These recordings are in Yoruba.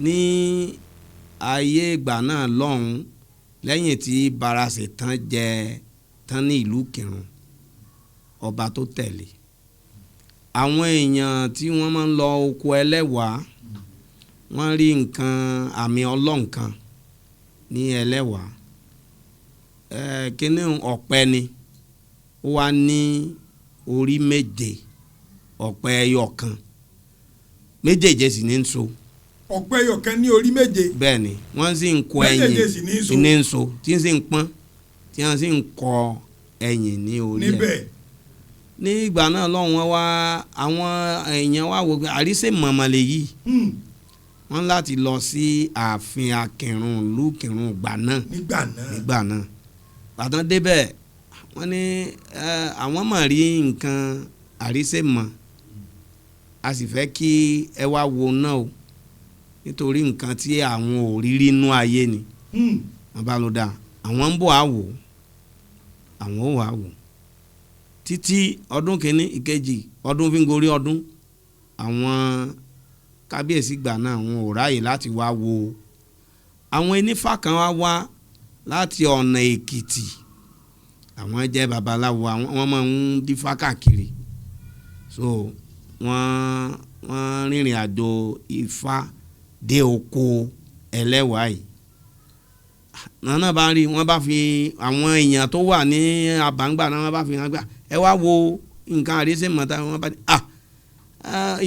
Ní ayé ìgbà náà lọ́hùn, lẹ́yìn tí Barasè tán jẹ tán ní ìlú Ìkìrun, ọba tó tẹ̀lé, àwọn èèyàn tí wọ́n máa ń lọ oko Ẹlẹ́wàá, wọ́n rí nǹkan àmì ọlọ́nkan ní Ẹlẹ́wàá. Kíní ọ̀pẹ ni, ó wá ní orí méje, ọ̀pẹ ẹyọ kan, méjèèje sì ní ń so. Ọ̀pẹ ẹyọ kan ní orí méje. Bẹ́ẹ̀ ni, wọ́n sì ń kọ ẹyìn. Méjèèje sì ní í so. Ní ń so, tí ń sì ń pọ́n, tí wọ́n sì ń kọ ẹyìn ní orí ẹ̀. Níbẹ̀. Ní ìgbà náà lọ́hùn, wọn wá, àwọn èèyàn wá wò pé àrísè mọ̀mọ́ lè yí. Wọ́n láti lọ sí ààfin Akìrun, ìlú Ìkìrun ìgbà náà. Nígbà náà. Nígbà náà, bàtàn débẹ̀, wọ́n ní àwọn mọ̀ rí nǹkan àrísè mọ̀, a sì fẹ́ kí ẹ wá wo náà o, nítorí nǹkan tí àwọn ò rí rí inú ayé ni. Wọ́n bá ló dáa, àwọn ń bọ̀ á wò, àwọn ò wá wò. Títí ọdún kìíní, ìkejì, ọdún fi ń gorí ọdún, àwọn kábíyèsí gbà náà, àwọn ò ráàyè láti wá wo. Àwọn onífá kan wá wá láti ọ̀nà Èkìtì, àwọn jẹ́ babaláwo, àwọn wọ́n máa ń dífá káàkiri. So wọ́n rìnrìn àjò Ifá dé oko Ẹlẹ́wàá yìí. Nana bá rí wọ́n, bá fi àwọn èèyàn tó wà ní àbáǹgbà náà, wọ́n bá fi hàn gbà, ẹ wá wo nǹkan àrísé mọ̀tá. Wọ́n bá ní, ah,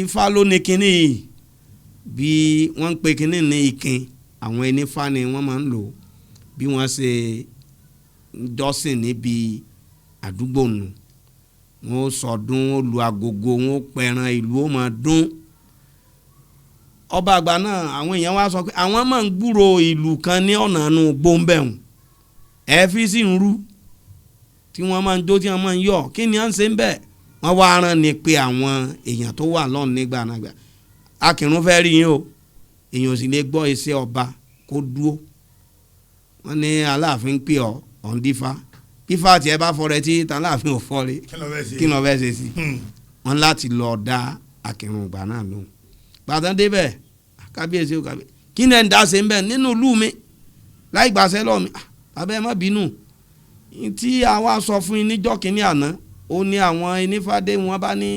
Ifá ló ní kinní yìí. Bí wọ́n ń pe kinní ní ìkin, àwọn onífá ni wọ́n máa ń lò bí wọ́n ṣe jọ́sìn níbi àdúgbò nù. Wọ́n ó sọdún, wọ́n ó lu agogo, wọ́n ó pẹran, ìlú ó máa dún. Ọba àgbà náà, àwọn èèyàn wá sọ pé àwọn máa ń gbúrò ìlú kan ní ọ̀nà àánú gbóńbẹ̀hùn, ẹ̀ẹ́fín sì ń rú, tí wọ́n máa ń jó, tí wọ́n máa ń yọ̀. Kí ni à ń ṣe ń bẹ̀? Wọ́n wá rán ni pé àwọn èèyàn tó wà lọ́nà nígbà náà gbà, Akìrun fẹ́ rí yín o. Èèyàn ò sì lè gbọ́ iṣẹ́ ọba kó dúró. Wọ́n ní Aláàfin pè ọ́, ọ̀ǹdífá fífá tiẹ̀ bá fọrẹ tí tàláàfin ò fọre. Kí ló fẹ́ ṣe? Kí ló fẹ́ ṣe sí? Wọ́n láti lọ dá Akìrun ìgbà náà lóhùn. Gbàtàn débẹ̀, kábíyèsí o, kábíyèsí, kí ni ẹ̀ ń dá ṣe ń bẹ̀ nínú ìlú mi láì gbàṣẹ lọ́ọ̀ mi? Ah, bàbá, ẹ má bínú, tí a wá sọ fún yín níjọ́ kínní àná, ó ní àwọn onífádé wọn bá ní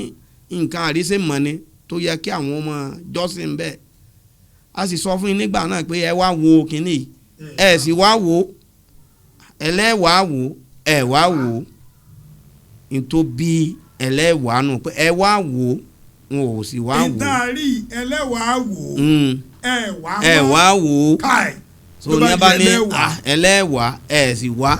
nǹkan àrísé mọ́ni tó yẹ kí àwọn ọmọ jọ́sìn bẹ́ẹ̀. A sì sọ fún yín nígbà náà pé ẹ wá wo kínní yìí, ẹ sì wá wò ó, ẹlẹ́wàá wò ó, ẹ wá wò ó. Ntó bí ẹlẹ́wàá nù pé ẹ wá wò ó, wọn ò sì wá wò ó. Ìtaari ẹlẹ́wàá wò ó. Ẹ wá. Ẹ wá wò ó. Káì. So Ló ní a bá di ní ẹlẹ́wàá. ah, ẹlẹ́wàá, ẹ sì wá.